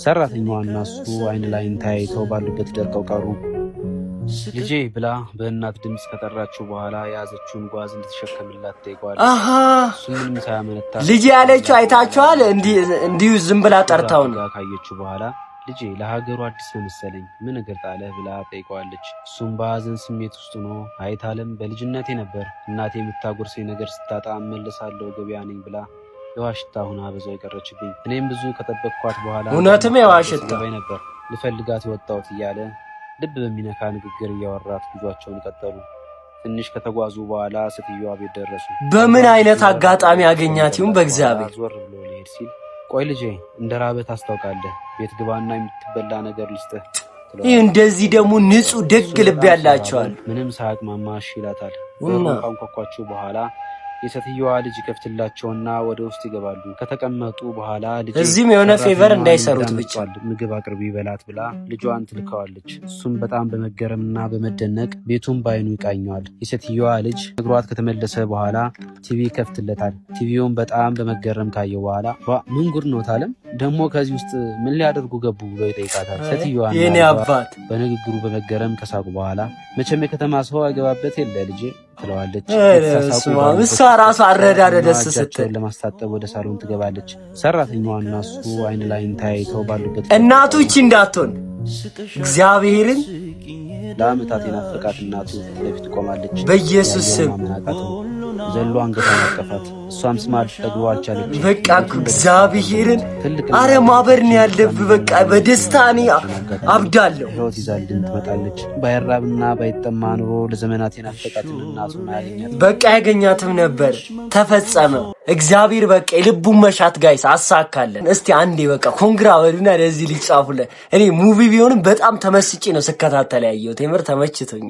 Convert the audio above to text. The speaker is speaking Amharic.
ሰራተኛዋና እሱ አይን ላይን ተያይተው ባሉበት ደርቀው ቀሩ። ልጄ ብላ በእናት ድምፅ ከጠራችው በኋላ የያዘችውን ጓዝ እንድትሸከምላት ጠይቀዋለች። እሱ ምንም ሳያመነታ ልጅ ያለችው አይታችኋል? እንዲሁ ዝም ብላ ጠርታው ነው። ካየችው በኋላ ልጄ ለሀገሩ አዲስ ነው መሰለኝ፣ ምን እግር ጣለህ ብላ ጠይቀዋለች። እሱም በሀዘን ስሜት ውስጥ ሆኖ አይታለም በልጅነቴ ነበር እናቴ የምታጎርሰኝ ነገር ስታጣ እመለሳለሁ ገበያ ነኝ ብላ የውሃ ሽታ ሁና በዛው የቀረችብኝ። እኔም ብዙ ከጠበቅኳት በኋላ እውነትም የውሃ ሽታ ነበር ልፈልጋት የወጣሁት እያለ ልብ በሚነካ ንግግር እያወራት ጉዟቸውን ቀጠሉ። ትንሽ ከተጓዙ በኋላ ሴትዮዋ ቤት ደረሱ። በምን አይነት አጋጣሚ ያገኛት ይሁን በእግዚአብሔር። ዞር ብሎ ሊሄድ ሲል ቆይ ልጄ፣ እንደ ራበህ ታስታውቃለህ፣ ቤት ግባና የምትበላ ነገር ልስጥህ። ይህ እንደዚህ ደግሞ ንጹህ ደግ ልብ ያላቸዋል። ምንም ሳያቅማማ እሺ ይላታል። በሩን ካንኳኳችው በኋላ የሴትየዋ ልጅ ይከፍትላቸውና ወደ ውስጥ ይገባሉ። ከተቀመጡ በኋላ ልጄ እዚህም የሆነ favor እንዳይሰሩት ብቻ። ምግብ አቅርቢ በላት ብላ ልጇን ትልከዋለች። እሱም በጣም በመገረምና በመደነቅ ቤቱን በአይኑ ይቃኘዋል። የሴትየዋ ልጅ ነግሯት ከተመለሰ በኋላ ቲቪ ይከፍትለታል። ቲቪውን በጣም በመገረም ካየው በኋላ ምን ጉድ ነው ታለም፣ ደግሞ ከዚህ ውስጥ ምን ሊያደርጉ ገቡ ብሎ ይጠይቃታል። ሴትየዋ የኔ አባት በንግግሩ በመገረም ከሳቁ በኋላ መቼም የከተማ ሰው አይገባበት የለ ልጄ ትለዋለች። እሷ ራሱ አረዳደ ደስ ስትል ለማስታጠብ ወደ ሳሎን ትገባለች። ሰራተኛዋ እና እሱ አይን ላይን ተያይተው ባሉበት እናቱ ይቺ እንዳትሆን እግዚአብሔርን። ለአመታት የናፈቃት እናቱ ፊት ለፊት ቆማለች። በኢየሱስ ስም። ዘሎ አንገቷን አቀፋት። እሷም ስማ ልትጠግበው አልቻለች። በቃ እግዚአብሔርን፣ አረ ማበር ነው ያለብህ። በቃ በደስታ እኔ አብዳለሁ። ህይወት ይዛልን ትመጣለች። ባይራብና ባይጠማ ኑሮ ለዘመናት የናፈቃትን እናቱን አያገኛትም። በቃ ያገኛትም ነበር። ተፈጸመ። እግዚአብሔር በቃ የልቡን መሻት guys አሳካለን። እስቲ አንዴ በቃ congra በሉና ለዚህ ልጅ ጻፉለት። እኔ movie ቢሆንም በጣም ተመስጬ ነው ስከታተል ያየሁት። የምር ተመችቶኝ።